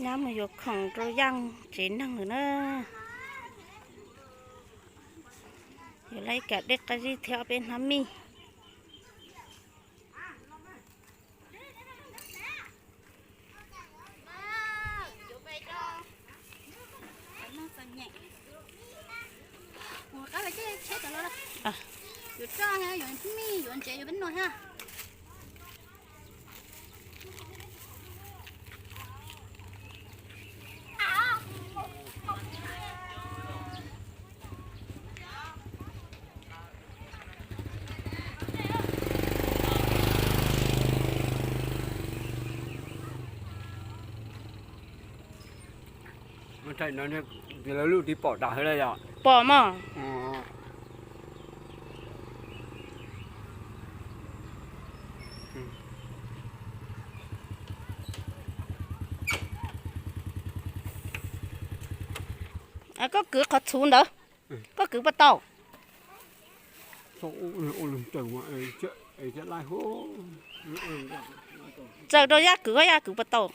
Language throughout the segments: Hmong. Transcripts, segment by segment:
Nyab mus yuav khoom rau Yaj tsev neeg lawm na. Yuav lawv ib kam dej qab zib thiab ob peb hnab mij. Lub tiv pom tas hauv lawm yom? Pom mog. Koj kwv qhov txhuv ntawd, koj kwv puas tau? Txawm rau Yaj kwv, Yaj kwv puas tau?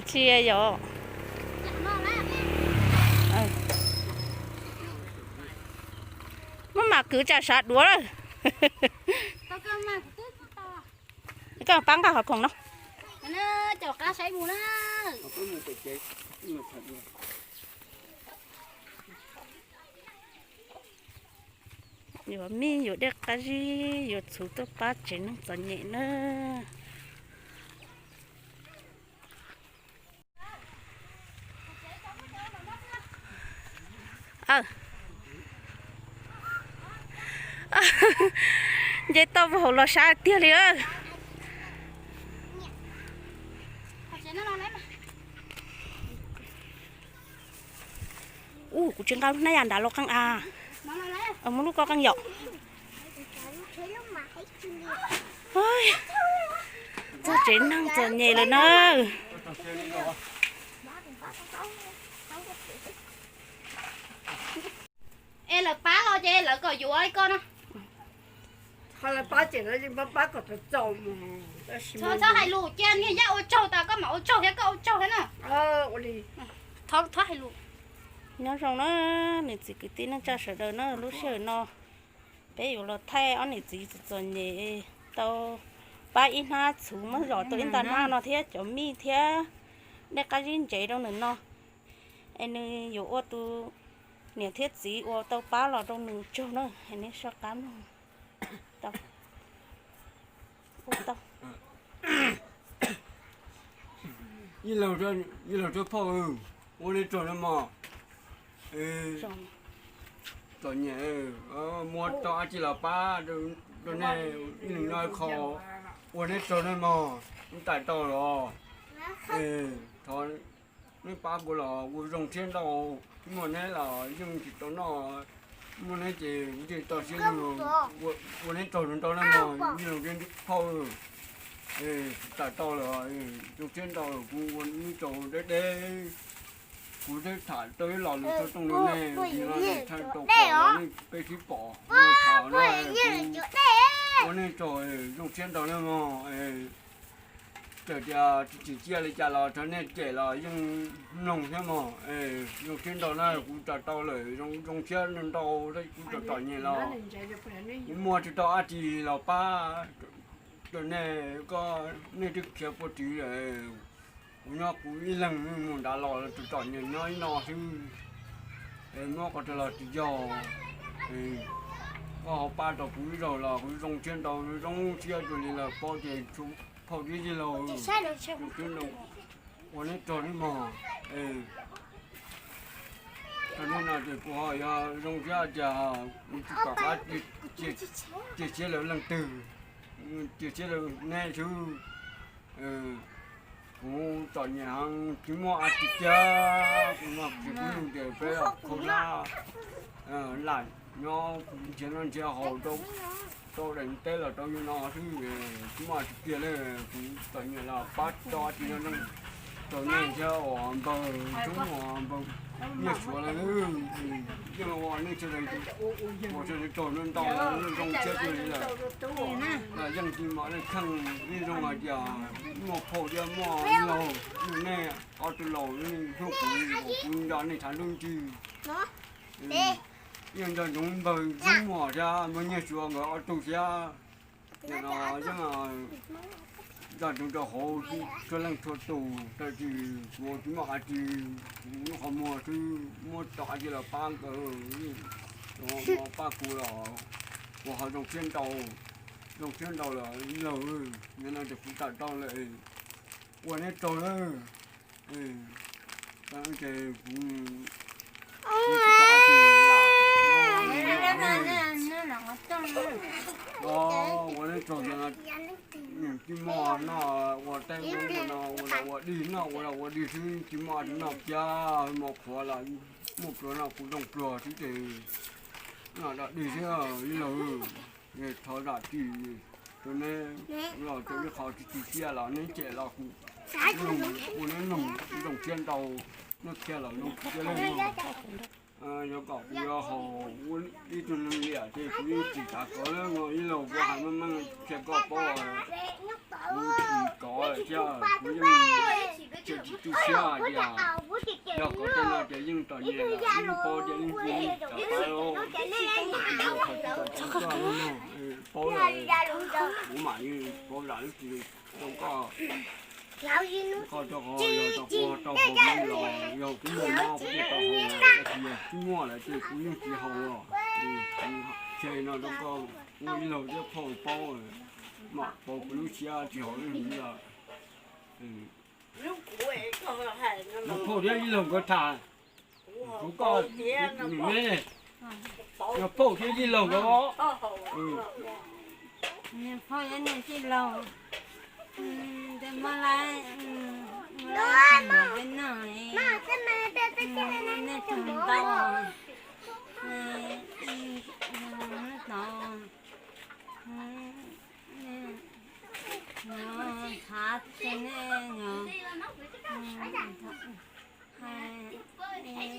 Tsis yog. Muab mam kwv tsam sav duav lawm. Koj pab nqa qhov khoom no. Yuav mij yuav dej qab zib, yuav txhuv tuaj pab tsev neeg txom nyem na. Nce toj mus hauv los sab tiag li. Ub, kuv tsis nqa lub hnab yas nrad los qee a. Muab lub koj qee yom. Txog tsev neeg txom nyem lawm na. Es lawv pab los ces lawv kom yuav li koj no. Txhob hais lus cia niag Yaj ua tsaug tas koj mam ua tsaug thiab koj ua tsaug thiab na. Txhob hais lus. Nyob zoo na, niam txiv kwv tij neej tsa sawv daws na, lub sij hawm no peb yuav los thaij ob niam txiv txom txom nyem tau pab ib hnab txhuv muab zom tau ib nta hnab no thiab cov mij thiab dej qab zib ntsev rau nws no. Es nws yuav ua tus niam thiab txiv uas tau pab los rau nws tsaug na, es nej soj qab mloog tau. Ib leeg rau phauj, ua nej tsaug no mog. Txom nyem, muab tau dab tsi los pab rau nej ib leeg nyob qho, ua nej tsaug no mog, tais tau los. Thov nej pab kuv los kuv zoo siab ntau, muaj neb los yeej tsis tau noj, muaj neb ces kuv tsis tau siab, ua neb tsaug ntau no mog, ib leeg rau phauj. Tais tau los, zoo siab ntau, kuv ua nej tsaug deb deb. Kuv twb tham tau ib los lus thoob rau nej, thaij tau pom los nej peb sib pom, tham no, ua nej tsaug, zoo siab ntau na mog. Txawm tias tsis tsim txiaj li cas los thov nej cem los yeej mloog thiab mog. Zoo siab ntau na, kuv tais tau lawm, zoo siab ntau, kuv txom txom nyem los kuv muaj tsis tau dab tsi los pab rau nej, koj, nej twb khiav puag tid lawm. Kuv nyob kuv ib leeg mus nrad los txom txom nyem nyob ib no xwb. Es muab qhov twg los tsis yog, koj ho pab tau kuv ib zaug los kuv zoo siab ntau, zoo siab dua li lawm, paub ces phauj tib yig laug, ua neb tsaug neb mog. Rau nej no ces kuv ho yog zoo siab tias kuv tsis tom qab cia siab lawv leej twg, cia siab lawv neb xwb. Kuv txom nyem heev tsis muaj dab tsi cia, kuv no tsis pub tias peb khaub hlab lam Nyob nrhiav noj nrhiav haus rau daim teb los rau yus no xwb, tsis muaj tiag tiag li. Kuv txom nyem los pab tso tsis tau neeg thiab uas npawg Tub uas npawg Nyiaj Suav lawv yeej ua nej sawv daws ua sawv daws tsaug ntau ntau zoo siab kawg li lawm. Los yeej tsis muaj nej kheej, ib zoo hais tias muaj phauj thiab muaj laug, nej ob tug laus hlub kuv, kuv nco nej tshav ntuj ntswg. Yeej nco ntsoov npawg Tub Muas thiab npawg Nyiaj Suav nkawd ob tug thiab. Nim no yeej nco ntsoov rau hauv txhua leej txhua tus, tab sis kuv tsis muaj dab tsi, kuv lub qhov muag xwb, muab tau dab tsi los pab nkawd, pab kuv los kuv ho zoo siab ntau, zoo siab ntau lawm laug. Nim no ces kuv tawm tau lawm, ua neb tsaug lawm. Ces kuv, kuv tsis tau dab tsi lawm. Ua neb tsaug, tsis muaj noj ua teb, ua no ua los ua dig, noj ua los ua dig xwb, tsis muaj dab tsi noj kiag, mos qhuav los muaj pluas noj kuv zoo pluas xwb ces noj dog dig xwb ib laug. Thov zam txim rau neb, los rau ib qho tsis tu siab los neb cem los kuv ua neb noog zoo siab ntau, neb qhia los zoo siab lawm. Yuav kom kuv yuav haus ua ib tug neeg liam ces kuv yeej tsis xav kov lawm, ib laug kuv hais meej meej qhia koj paub, kuv tsis kov lawm thiab kuv yeej tsis tu siab hais tias yog kov tej no ces yeej txom nyem lawm, yeej paub tias yeej tsis txaus pab, paub lawm, kuv mam li paub zam lub txim rau koj. Koj rau qhov yog tau kuv tau haus los yog kuv muaj mob kuv thiaj tau haus, tab sis yog tsis muaj lawm ces kuv yeej tsis haus os. Kuv qhia li no rau koj, ua ib laug thiab phauj paub, mam pauv kuv lub siab tsis haus ib hnub lawm. Yog phauj thiab ib laug nkawd tham, kuv koj nws ne, yog phauj thiab ib laug nkawd. Phauj thiab niag tij laug, ntawm Mab Laib, Mab Laib peb noj, nej tsaug ntau, tov, thav tias nej, hais,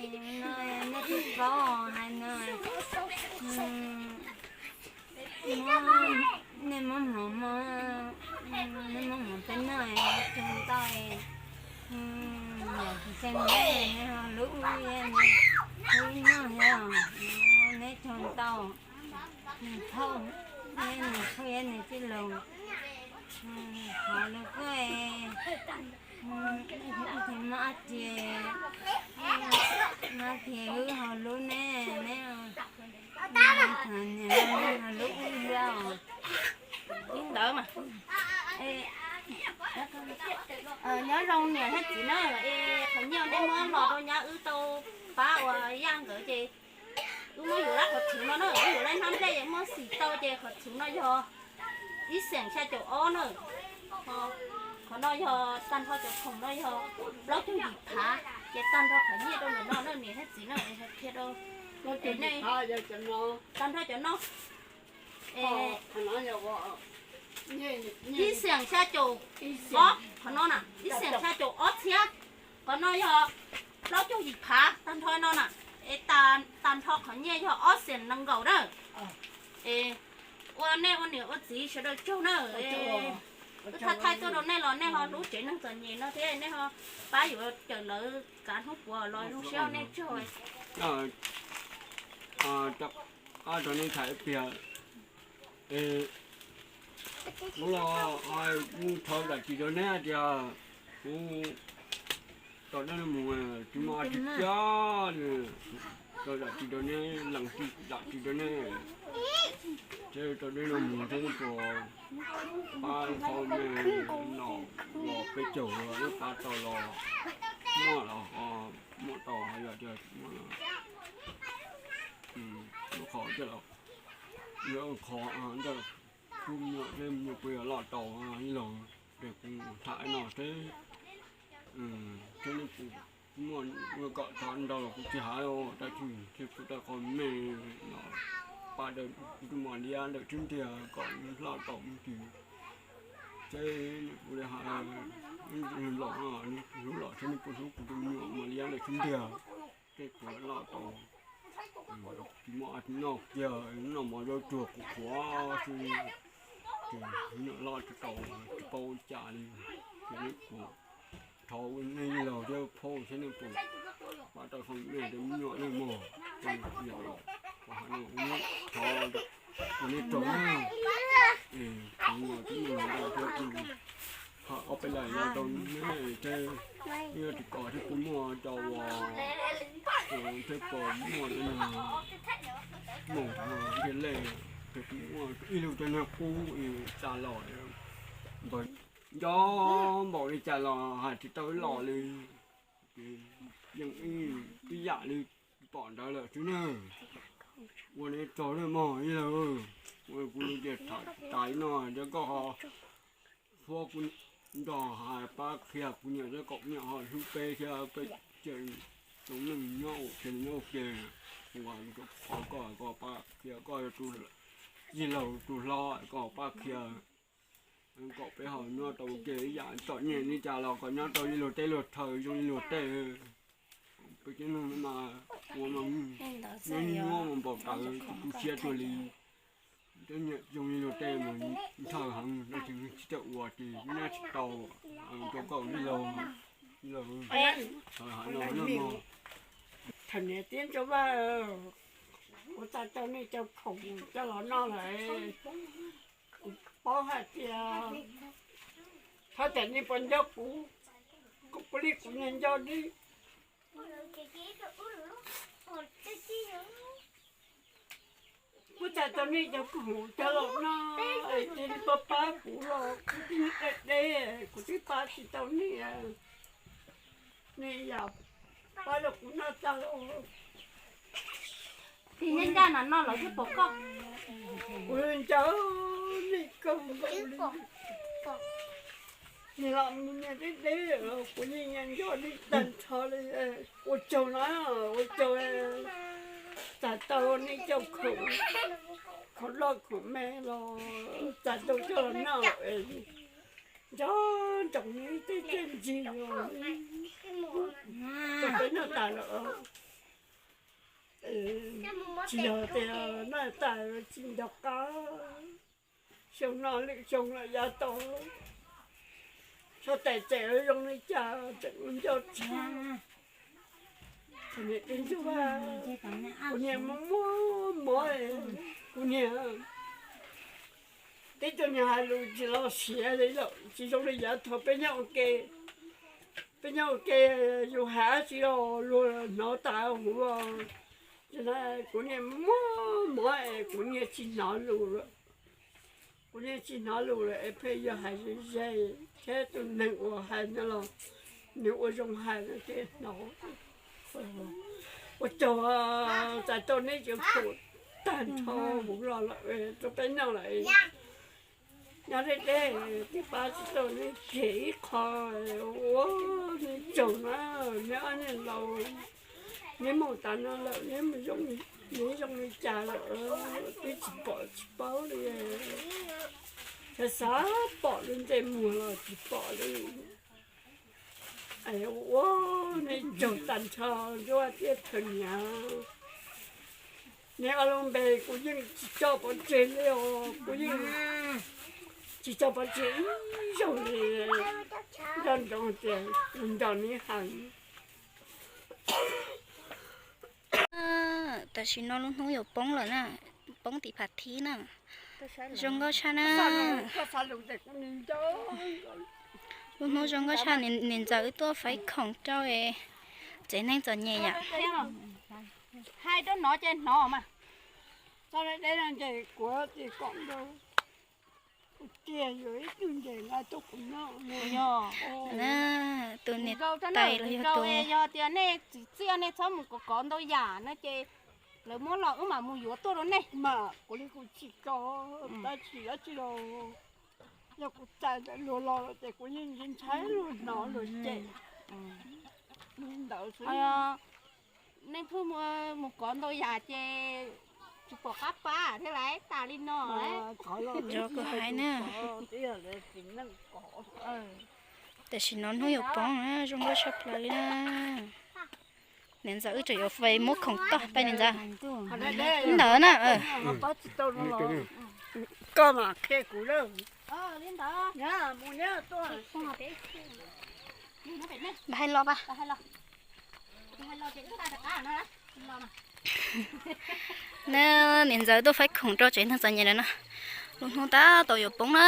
nej tsis paub hais no, nej muab hmoov, nej muab hmoov peb noj, tsaug ntau, yog tsis tseem neb ho lub ub, lub ub noj thiab, neb tsaug ntau. Phauj, neb niag phauj thiab niag tij laug, hauv lub koj, ib tug mab tias, mab tias wb ho lub neb, neb, niam ho lub wb thiab. Ib ntawd mas nyob zoo niam thiab txiv na, es qhov nyiaj nej muab los rau nyab wb tau pab ua yaj nkawd ces wb muab yuav lab qhov txhuv no na, wb yuav lab hnab nplej es muab xim tau ces qhov txhuv no yog ib xeem xya caum ob na. Qhov no yog tag nrho cov khoom no yog plaub caug yim phav, ces tag nrho qhov nyiaj rau ntawm no na niam thiab txiv na, qhia rau nej, tag nrho cov no ib xeem xya caum ob, qhov no na ib xeem xya caum ob txhiab. Qhov no yog plaub caug yim phav tag nrho no na, es tag nrho qhov nyiaj yog ob xeem nees nkaum na. Es ua nej ua niam ua txiv sawv daws tsaug na, wb thaij thaij tuaj rau nej los nej ho hlub tsev neeg txom nyem no thiab nej ho pab yuav cawm lawv kav hnub puav los zoo siab, nej tsaug. Rau nej tham ib pliag, kuv los mus thov zam txim rau neb tias kuv tom nej no mus tsis muaj dab tsi, thov zam txim rau neb, lees zam txim rau neb. Ces tom nej no mus thiab nej puas pab qhov me no los peb caug, nej pab tau los muaj los ho muaj tau, yog tias tsis muaj los lub qhov coj los, yog qhov ntawd kuj muaj, tej muaj puas yog loj tau ib los, ces kuv tham no seb, seb nej puas Muaj kom thov ntau los kuv tsis hais, tab sis thiaj pub tau qhov me no pab tus mos liab ntawm Tswb Ntiag kom nws loj tau mus tis. Seb kuv li hais, nws los no nws hlub los seb nws puas hlub kuv tus me nyuam mos liab ntawm Tswb Ntiag, seb puas loj tau. Tsis muaj noj kiag, noj mov zaub tsuag qhuav qhuav xwb, ces me nyuam loj tsis tau, tsis paub ua cas li. Ces nej kuv thov nej laug thiab phauj seb nej puas pab tau qhov me rau me nyuam nej mog. Ces yog los, thov ua nej tsaug na. Kuv tib neeg ntau thiab kuv ho ob peb lais no rau nej thiab, yog tsis kom thiab kuv muaj cov uas thiab kom muaj cov moos no thiaj lej, ces kuv muaj ib lub cov niag qub tas los npawg nco npaum li cas los hais tsis tau los li. Yeej ib yam li pom ntawd lawm xwb na. Ua nej tsaug na mog ib laug, kuv lub tias tham tas li no ces koj ho huab kuv nrog hais pab qhia kuv niam thiab kom kuv niam ho hlub peb thiab peb ces zoo neej nyob ua ke nyob ua ke. Ua rau qhov koj koj pab qhia, koj yog tus yij laug tus hlob koj pab qhia kom peb ho nyob tau ua ke ib yam txom nyem li cas los kom nyob tau li luag teb luag chaw zoo li luag tej. Peb tib neeg mas ua mas nyob nyob mus npaum ntawd tu siab tuag li. Tej niam zoo li luag tej mas ntshaw heev, tab sis tsis tau ua ces nyob tsis tau. Rau koj ib laug, ib laug, thaum niam tij Ntsuab Vaj, kuv txais tau nej cov khoom coj los noj lawm, kuv paub hais tias thov tias nej puas nco kuv, kuv li kuv niag nco li. Kuv txais tau nej cov khoom coj los noj, ces nej puas pab kuv los kuv twb deb deb, kuv twb pab tsis tau nej. Nej yam pab rau kuv noj tag los. Tig nyob ncaj no noj los twb pom koj. Kuv nco nej kawg nkaus li. Niag los mus niag deb deb los kuv yeej nco nej tag nrho li. Ua tsaug na, ua tsaug txais tau nej cov khoom, khoom loj khoom me los txais tau coj los noj. Nco ntsoov nej tej txiaj ntsig os, rau peb noj tas lawm. Tsis yog tias noj tas tsis nco qab, xyoo no lwm xyoo lawm yav tau, txhob tais tseem zoo li cas tseem nco tshaj. Kuv niag muaj muaj mov, kuv niag tib tug niag hais lus tsis los siav li lawm, tsis zoo li yav thaum peb nyob ua ke. Peb nyob ua ke, yus hais dab tsi los luag hnov tas huv. Kuv niag muaj mov es kuv niag tsis hnov lus lawm. Kuv niag tsis hnov lus lawm es pheej yog hais ze ze, thiab tus neeg uas hais no los nws ua zoo hais no ces hnov. Ua tsaug txais tau nej cov khoom tag nrho huv los lawm rau peb noj lawm. Nyob deb deb twb pab tsis tau nej kiag ib qho. Ua nej tsaug na, neb ob niag laus, neb mus tas no lawm, neb mus zoo, neb zoo li cas lawm twb tsis pom tsis paub li. Xav xav pom lub ntsej muag los tsis pom li. Ua nej tsaug tag nrho Ntsuab thiab Thawj Niam. Neb ob lub npe kuv yeej tsis tso pov tseg li os, kuv yeej tsis tso pov tseg ib zaug li. Nco ntsoov tias kuv nco neb heev. Tam sim no lub hnub yuav poob lawm na, poob tim phav thib na. Zoo nkauj tshaj na. Lub hnub zoo nkauj tshaj, niam ntxawm wb tuaj faib khoom rau tsev neeg txom nyem yom. Hais rau hnov ces hnov mas. Txog deb no ces kuv tias kom ntau, kuv tias yuav ib tug ntes nqa tuaj kuv noj. Tus niam tais los yog tus, yog tias nej txiv txiaj nej txhob mus kov kov ntau yam no ces lawv muab los wb mam mus yuav tuaj rau nej. Mas kuv li kuv tsis kov dab tsi dab tsi los, yog kuv txais ntawm luag los ces kuv yeej ntshai ntshai luag hnov luag cem. Nej pheej mus kov ntau yam ces tsis pom qab pab thiab laiv tas li no. Yog kuv hais na. Tam sim no hnub yuav poob na, zoo nkauj tshaj plaws li na. Niam ntxawm wb tseem yuav fais muab khoom toj pab niam ntxawm. Ntawd na. Hais los pas. Na, niam ntxawm tuaj faib khoom rau tsev neeg txom nyem lawm na. Lub hnub tab tom yuav poob na.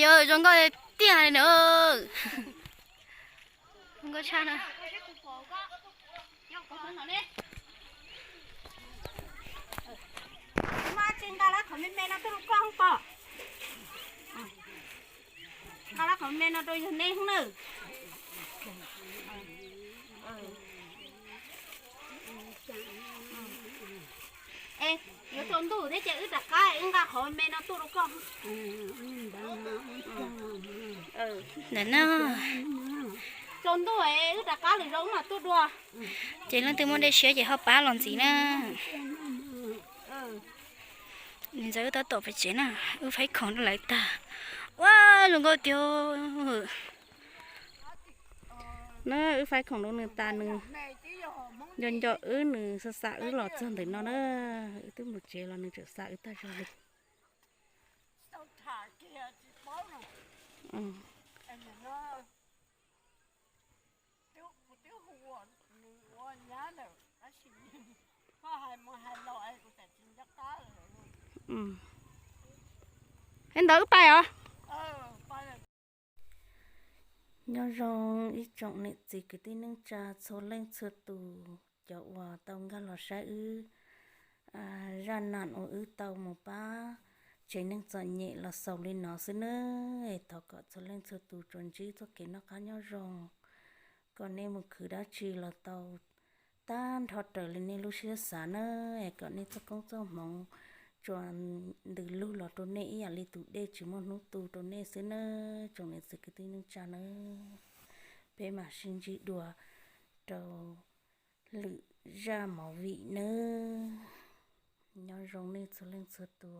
Yog zoo nkauj tiag li na. Zoo nkauj tshaj na. Nqa lawv qhov me me no tuaj rau koj pom. Nqa lawv qhov me no rau yog nej hub nawb. Es yuav tsaus ntuj thiab ces wb rov qab wb nqa qhov me no tuaj rau koj. Tsaus ntuj wb rov qab lwm zaus mam tuaj dua. Ces leej twg muaj dej siab ces ho pab los ntxiv na. Niam ntxawm wb tab tom pem tsev na, wb faib khoom rau lawv tag. Ua, zoo nkauj tiag. Na, wb faib khoom rau nws tas nws nco nco wb, nws xa xa wb los txog ntawm no na. Wb twb mus tsev los nws tseem xa wb tag zog li. Ntawd wb pais os. Nyob zoo ib tsoom niam txiv kwv tij neej tsa txhua leej txhua tus, cov uas tau nkag los saib wb zaj nam uas wb tau mus pab tsev neeg txom nyem los xaus li no xwb nawb. Thov kom txhua leej txhua tus tsuas ntsib txoj kev noj qab nyob zoo, kom nej mus khwv dab tsi los tau tag nrho raws li nej lub siab xav nawb. Kom nej txoj koob txoj hmoov tsuas ntws lug los rau nej ib yam li tus dej tsis muaj hnub tu rau nej xwb nawb, tsoom niam txiv kwv tij neej tsa nawb. Peb mam sib ntsib dua rau lwm zaj movie nawb. Nyob zoo nej txhua leej txhua tus.